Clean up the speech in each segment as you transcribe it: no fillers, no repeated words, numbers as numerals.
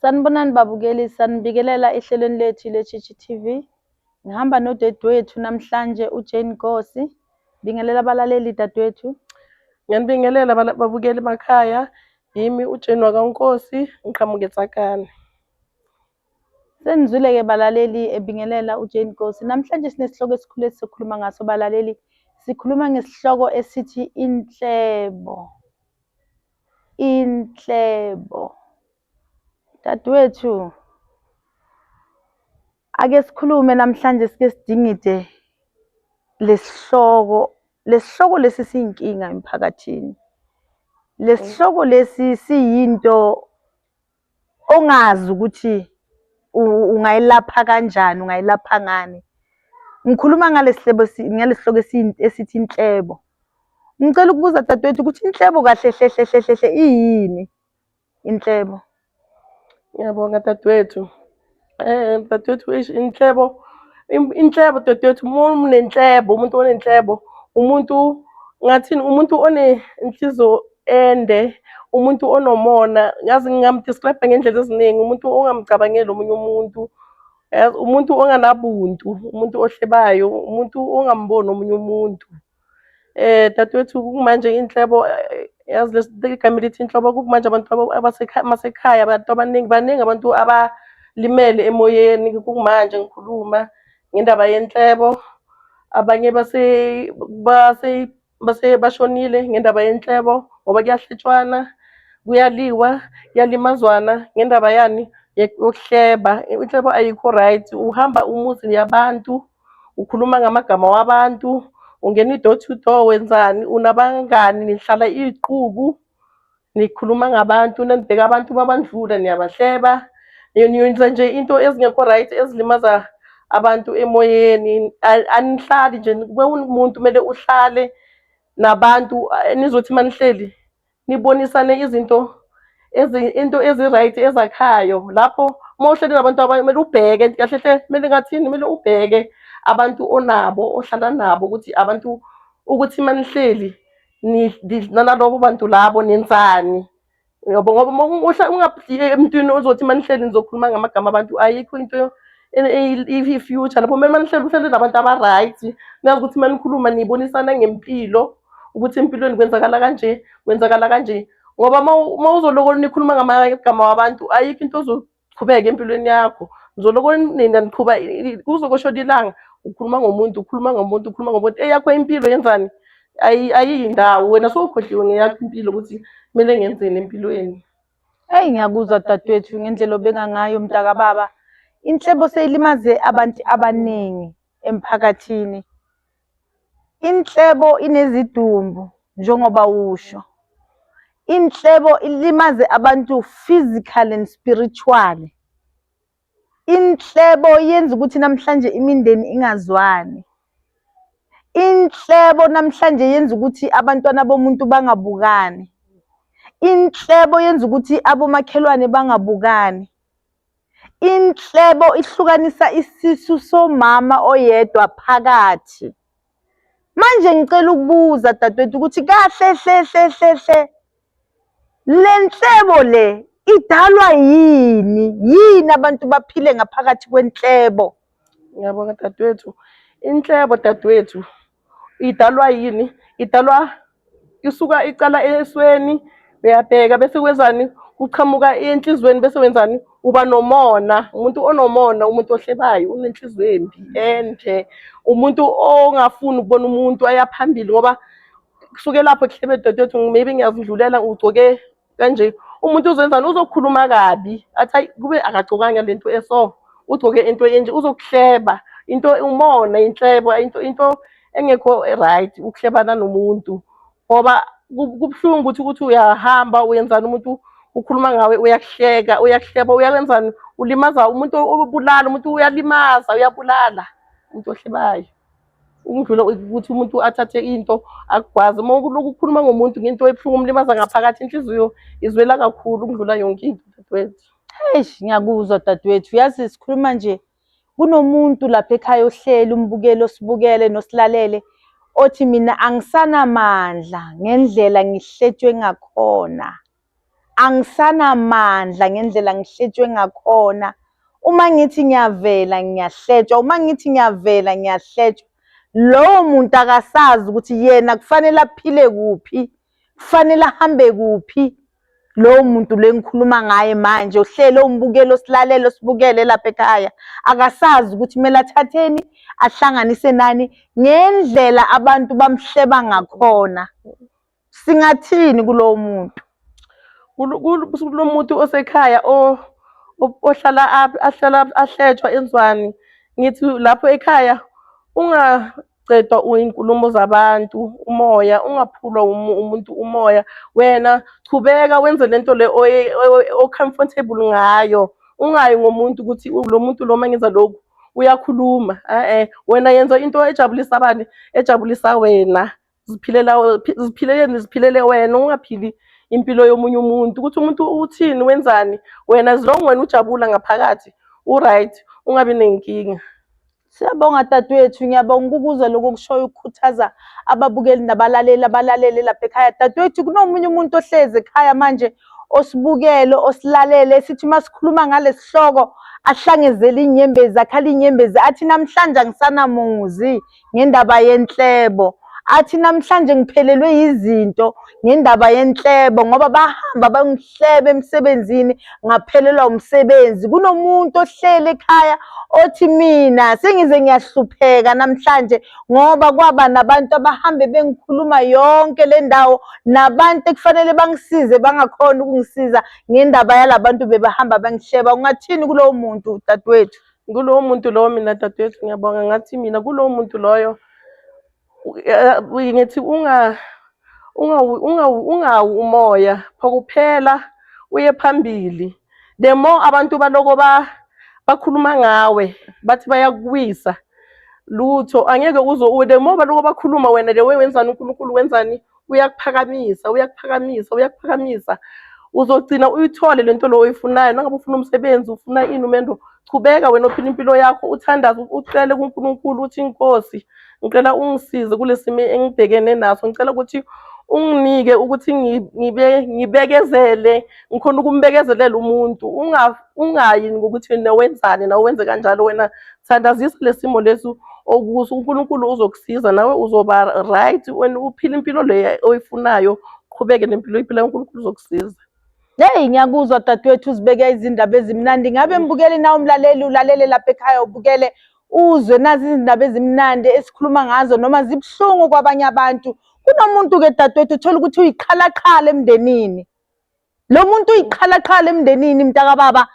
Sanibonani babukeli, sanibikelela ehlelweni lethu le-Tshitshi TV. Ngihamba nodadewethu namhlanje uJane Nkosi. Bingelela abalaleli dadewethu. Ngiyanibingelela babukeli emakhaya. Yimi uJane wakaNkosi, ngiqhamuka eTsakane. Senizwile-ke balaleli ebingelela uJane Nkosi. Namhlanje sinesihloko esikhulu esizokhuluma ngaso balaleli. Sikhuluma ngesihloko esithi inhlebo. Inhlebo. Dadewethu, ake sikhulume namhlanje sike sidingide lesihloko. Lesihloko lesi siyinkinga emphakathini. Lesihloko lesi siyinto ongazi ukuthi ungayilapha kanjani, ungayilapha ngani. Ngikhuluma ngalesihlebo ngalesihloko esithi inhlebo. Ngicela ukubuza dadewethu ukuthi inhlebo kahle hle hle hle hle hle iyini inhlebo? Ngiyabonga dadewethu. Dadewethu, eish, inhlebo, inhlebo dadewethu, uma unenhlebo, umuntu onenhlebo, umuntu ngathini, umuntu onenhliziyo ende, umuntu onomona, ngazi ngingamu-describe ngendlela eziningi, umuntu ongamcabangeli omunye umuntu, yazi umuntu onganabuntu, umuntu ohlebayo, umuntu ongamboni omunye umuntu. Dadewethu, kumanje inhlebo, yazi lesi igama elithi inhlobo, kumanje abantu abasekhaya, abantu abaningi, baningi abantu abalimele emoyeni kumanje ngikhuluma ngendaba yenhlebo. Abanye base bashonile ngendaba yenhlebo ngoba kuyahletshwana, kuyaliwa, kuyalimazwana ngendaba yani yokuhleba. Inhlebo ayikho right, uhamba umuzi yabantu, ukhuluma ngamagama wabantu, ungena i-door to door, wenzani, unabangani, nihlala iy'qubu, nikhuluma ngabantu, nanibheka abantu babandlula niyabahleba, niyenza nje into ezingekho right ezilimaza abantu emoyeni. Anihlali nje, umuntu kumele uhlale nabantu, nizothi manihleli nibonisane izinto into ezi-right ezakhayo. Lapho uma uhleli nabantu abanye kumele ubheke kahle hle, kumele ngathini, kumele ubheke abantu onabo ohlala nabo ukuthi abantu ukuthi manihleli nalabo bantu labo nenzani. Yabo, ngoba uma ungaphili emntwini ozothi manihleli nizokhuluma ngamagama abantu, ayikho into i-future lapho. Kumele manihleli uhlele nabantu aba-right, nazi ukuthi manikhuluma nibonisana ngempilo, ukuthi empilweni kwenzakala kanje, kwenzakala kanje. Ngoba uma uzoloko nikhuluma ngamagama wabantu, ayikho into ozoqhubeka empilweni yakho. Nizoloko nina niqhuba kuzokoshona ilanga, ukhuluma ngomuntu, ukhuluma ngomuntu, ukhuluma ngomuntu, eyakho impilo yenzani, ayiyindawo, wena sowukhohliwe ngeyakho impilo ukuthi kumele ngenzeni empilweni. Eyi, ngiyakuzwa dadewethu ngendlela obeka ngayo mntakababa. Inhlebo seyilimaze abantu abaningi emphakathini. Inhlebo inezidumbu njengoba usho. Inhlebo ilimaze abantu physical and spiritually. Inhlebo yenza ukuthi namhlanje imindeni ingazwani. Inhlebo namhlanje yenza ukuthi abantwana bomuntu bangabukani. Inhlebo yenza ukuthi abomakhelwane bangabukani. Inhlebo ihlukanisa isisu somama oyedwa phakathi. Manje ngicela ukubuza dadewethu ukuthi kahle hle hle hle hle le nhlebo le idalwa yini? Yini abantu baphile ngaphakathi kwenhlebo? Ngiyabonga dadewethu. Inhlebo dadewethu idalwa yini? Idalwa isuka icala esweni, uyabheka bese kwenzani, kuqhamuka enhliziyweni, bese wenzani, uba nomona. Umuntu onomona, umuntu ohlebayo, unenhliziyo embi ende, umuntu ongafuni ukubona umuntu aya phambili, ngoba kusuke lapho kuhlebe dadewethu, maybe ngiyazidlulela, ugcoke kanje, umuntu uzenzani, uzokhuluma kabi, athi hayi kube akagcokanga lento eso, ugcoke into enje, uzokuhleba. Into umona, inhlebo, into engekho right ukuhlebana nomuntu, ngoba kubuhlungu ukuthi uyahamba uyenzani, umuntu ukhuluma ngawe, uyakuhleka, uyakuhleba, uyakwenzani, ulimaza umuntu, ubulala umuntu, uyalimaza, uyabulala umuntu ohlebayo. Ukudlula ukuthi umuntu athathe into akugwaze. Uma ulokhu ukhuluma ngomuntu ngento ebuhlungu, umlimaza ngaphakathi, inhliziyo izwela kakhulu ukudlula yonke into dadewethu. Eish, ngiyakuzwa dadewethu. Yazi sikhuluma nje kunomuntu lapha ekhaya ohleli umbukeli osibukele nosilalele othi mina angisanamandla ngendlela ngihletshwe ngakhona. Angisanamandla ngendlela ngihletshwe ngakhona. Uma ngithi ngiyavela ngiyahletshwa, uma ngithi ngiyavela ngiyahletshwa. Lowo muntu akasazi ukuthi yena kufanele aphile kuphi, kufanele ahambe kuphi. Lowo muntu lo engikhuluma ngaye manje uhleli umbukeli osilalele osibukele lapha ekhaya, akasazi ukuthi kumele athatheni ahlanganise nani ngendlela abantu bamhleba ngakhona. Singathini kulowo muntu? Kulo muntu osekhaya ohlala ahlala ahletshwa enzwani, ngithi lapho ekhaya ungacedwa iy'nkulumo zabantu umoya, ungaphulwa umuntu umoya. Wena chubeka wenze lento le o-comfortable ngayo, ungayi ngomuntu ukuthi lo muntu lo mangenza lokhu uyakhuluma, e-e. Wena yenza into ejabulisa bani? Ejabulisa wena. Ziphilela ziphileleni ziphilele wena ungaphili impilo yomunye umuntu ukuthi umuntu uthini wenzani wena as long wena ujabula ngaphakathi u-right ungabi nenkinga. Siyabonga dadewethu, ngiyabonga ukukuzwa lokho okushoyo ukukhuthaza ababukeli nabalaleli abalalele lapha ekhaya. Dadewethu, kunomunye umuntu ohlezi ekhaya manje osibukele, osilalele, sithi uma sikhuluma ngalesi sihloko ahlangezele iy'nyembezi, akhale iy'nyembezi, athi namhlanje angisanamuzi ngendaba yenhlebo. Athi namhlanje ngiphelelwe yizinto ngendaba yenhlebo ngoba bahamba bangihleba emsebenzini ngaphelelwa umsebenzi. Kunomuntu ohleli ekhaya othi mina sengize ngiyahlupheka namhlanje ngoba kwaba nabantu abahambe bengikhuluma yonke le ndawo nabantu ekufanele bangisize bangakhona ukungisiza ngendaba yalabantu bebahamba bangihleba. Ungathini kulowo muntu dadewethu? Kulowo muntu lowo mina dadewethu ngiyabonga ngathi mina kulowo muntu loyo ngithi ungawi umoya phokuphela uye phambili. The more abantu baloko bakhuluma ngawe bathi bayakuwisa lutho angeke uze uwe. The more baloko bakhuluma wena the way wenzani uNkulunkulu wenzani uyakuphakamisa uyakuphakamisa uyakuphakamisa uzogcina uyithole lento lo oyifunayo. Nangabe ufuna umsebenzi ufuna ini umendo chubeka wena ophila impilo yakho uthandaze ucele kuNkulunkulu uthi inkosi ngicela ungisize kulesimo engibhekene naso ngicela ukuthi unginike ukuthi ngibe ngibekezele ngikhona ukumbekezelela umuntu ungayi ngokuthi wena wenzani nawe wenze kanjalo wena thandazisa lesimo lesi okuso uNkulunkulu uzokusiza nawe uzoba right wena uphila impilo le oyifunayo qhubeke nempilo oyiphilayo uNkulunkulu uzokusiza. Hey ngiyakuzwa dadewethu uzibeke izindaba ezimnandi. Ngabe mbukeli na umlaleli ulalele lapha ekhaya ubukele uzwe nazi izindaba ezimnandi esikhuluma ngazo noma zibuhlungu kwabanye abantu. Kunomuntu ke dadewethu uthola ukuthi uyiqhalaqhala emndenini. Lo muntu uyiqhalaqhala emndenini mntakababa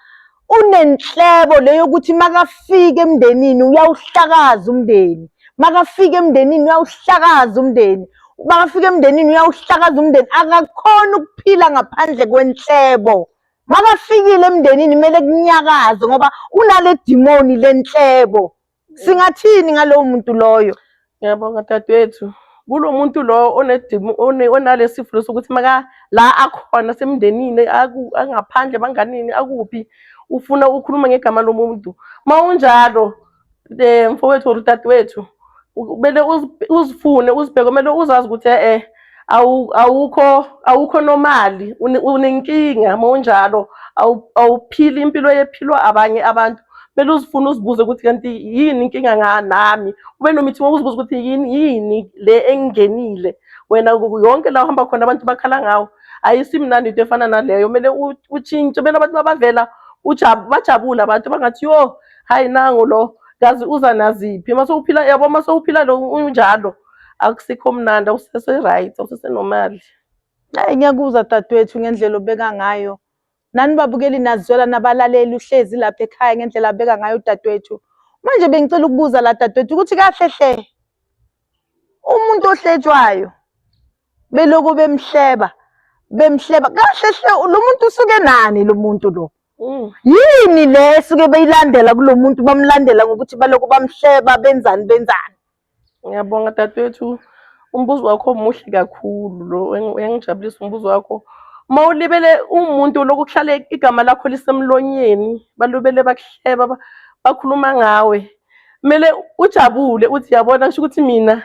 unenhlebo leyo ukuthi makafika emndenini uyawuhlakaza umndeni. Makafika emndenini uyawuhlakaza umndeni. Makafika emndenini uyawuhlakaza umndeni. Akakhoni ukuphila ngaphandle kwenhlebo. Makafikile emndenini kumele kunyakaze ngoba unale dimoni lenhlebo. Singathini ngalowo muntu loyo? Ngiyabonga dadewethu. Kulo muntu lo onalesi sifo sokuthi maka la akhona semndenini angaphandle banganini akuphi ufuna ukukhuluma ngegama lomuntu. Uma unjalo mfowethu or dadewethu kumele uzifune uzibheke kumele uzazi ukuthi eh awukho awukho nomali unenkinga uma unjalo awuphili impilo ephilwa abanye abantu. Kumele uzifune uzibuze ukuthi kanti yini inkinga nami ube nomithi wokuzibuza ukuthi yini yini le engingenile wena yonke la uhamba khona abantu bakhala ngawo ayisimnandi into efana naleyo kumele utshintshe kumele abantu mabavela bajabule abantu bangathi yo hayi nangu lo kazi uza naziphi mase uphila yabo mase uphila lo unjalo akusikho mnandi awusese-right awusesenomali. Hayi ngiyakuzwa dadewethu ngendlela obeka ngayo. Nani babukeli nazizwela nabalaleli uhlezi lapha ekhaya ngendlela abeka ngayo udadewethu. Manje bengicela ukubuza la dadewethu ukuthi kahle hle umuntu ohletshwayo belokhu bemhleba bemhleba kahle hle lo muntu usuke nani lo muntu lo? Yini le esuke beyilandela kulo muntu bamlandela ngokuthi balokhu bamhleba benzani benzani? Ngiyabonga dadewethu, umbuzo wakho muhle kakhulu lo uyangijabulisa umbuzo wakho. Uma ulibele uwumuntu lokhu kuhlale igama lakho lisemlonyeni balubele bakuhleba bakhuluma ngawe, kumele ujabule uthi yabona kusho ukuthi mina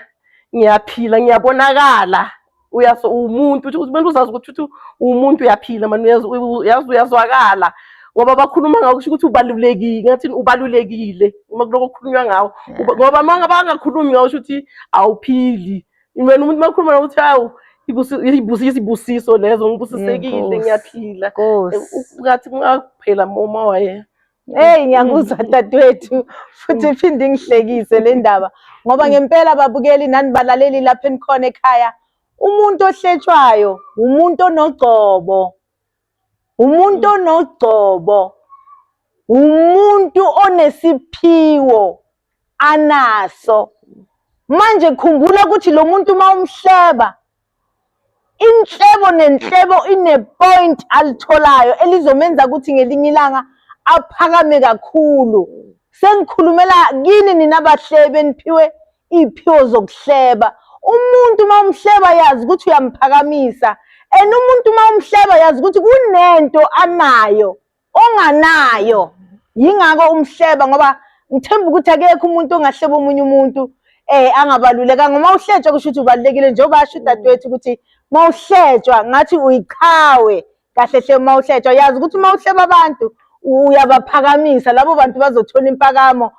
ngiyaphila ngiyabonakala. Uyaso umuntu uthi kumele uzazi ukuthi uthi umuntu uyaphila mani, uyazi uyazwakala ngoba bakhuluma ngawo, kusho ukuthi ubalulekile, ngathi ubalulekile uma kuloko kukhulunywa ngawo. Ngoba uma ngabe bangakhulumi ngawo, kusho ukuthi awuphili wena. Umuntu uma ukhuluma ukuthi hawu, izibusiso lezo, ngibusisekile, Yenkosi. ngiyaphila. Nkosi. Ngathi kungaphela moya. Hey, ngiyakuzwa dadewethu, futhi iphinde ingihlekise le ndaba ngoba ngempela babukeli nani balaleli lapha enikhona ekhaya, umuntu ohletshwayo umuntu onogcobo, umuntu onogcobo, umuntu onesiphiwo anaso. Manje khumbula ukuthi lo muntu uma umhleba, inhlebo nenhlebo ine-point alitholayo elizomenza ukuthi ngelinye ilanga aphakame kakhulu. Sengikhulumela kini nina abahlebi eniphiwe iy'phiwo zokuhleba. Umuntu uma umhleba, yazi ukuthi uyamphakamisa, and umuntu uma umhleba, yazi ukuthi kunento anayo onganayo, yingakho umhleba, ngoba ngithemba ukuthi akekho umuntu ongahleba omunye umuntu angabalulekanga. Uma uhletshwa, kusho ukuthi ubalulekile, njengoba asho udadewethu ukuthi uma uhletshwa ngathi uyiqhawe. Kahle hle, uma uhletshwa, yazi ukuthi uma uhleba abantu uyabaphakamisa, labo bantu bazothola impakamo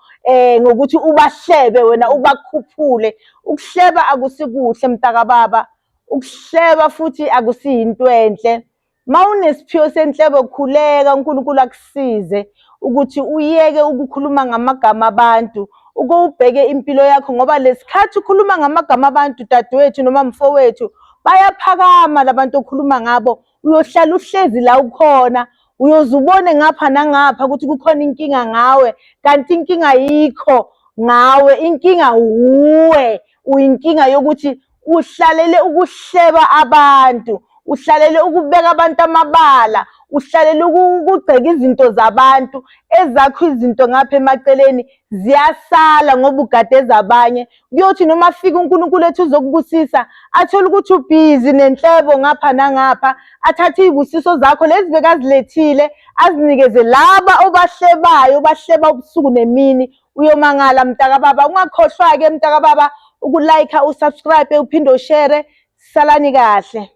ngokuthi ubahlebe wena, ubakhuphule. Ukuhleba akusikuhle, mntakababa, ukuhleba futhi akusiyinto enhle. Uma unesiphiwo senhlebo, khuleka uNkulunkulu akusize ukuthi uyeke ukukhuluma ngamagama abantu, uke ubheke impilo yakho, ngoba lesikhathi ukhuluma ngamagama abantu, dadewethu noma mfowethu, bayaphakama labantu okhuluma ngabo. Uyohlala uhlezi la ukhona, uyoze ubone ngapha nangapha ukuthi kukhona inkinga ngawe, kanti inkinga ayikho ngawe, inkinga wuwe. Uyinkinga yokuthi uhlalele ukuhleba abantu, uhlalele ukubeka abantu amabala, uhlalele ukugxeka izinto zabantu. Ezakho izinto ngapha emaceleni ziyasala ngoba ugade ezabanye. Kuyothi noma afika uNkulunkulu ethi uzokubusisa, athole ukuthi ubhizi nenhlebo ngapha nangapha, athathe iy'busiso zakho lezi bekazilethile, azinikeze laba obahlebayo, obahleba ubusuku nemini. Uyomangala, mntakababa. Ungakhohlwa-ke, mntakababa, uku-like, usubscribe, uphinde ushare. Salani kahle.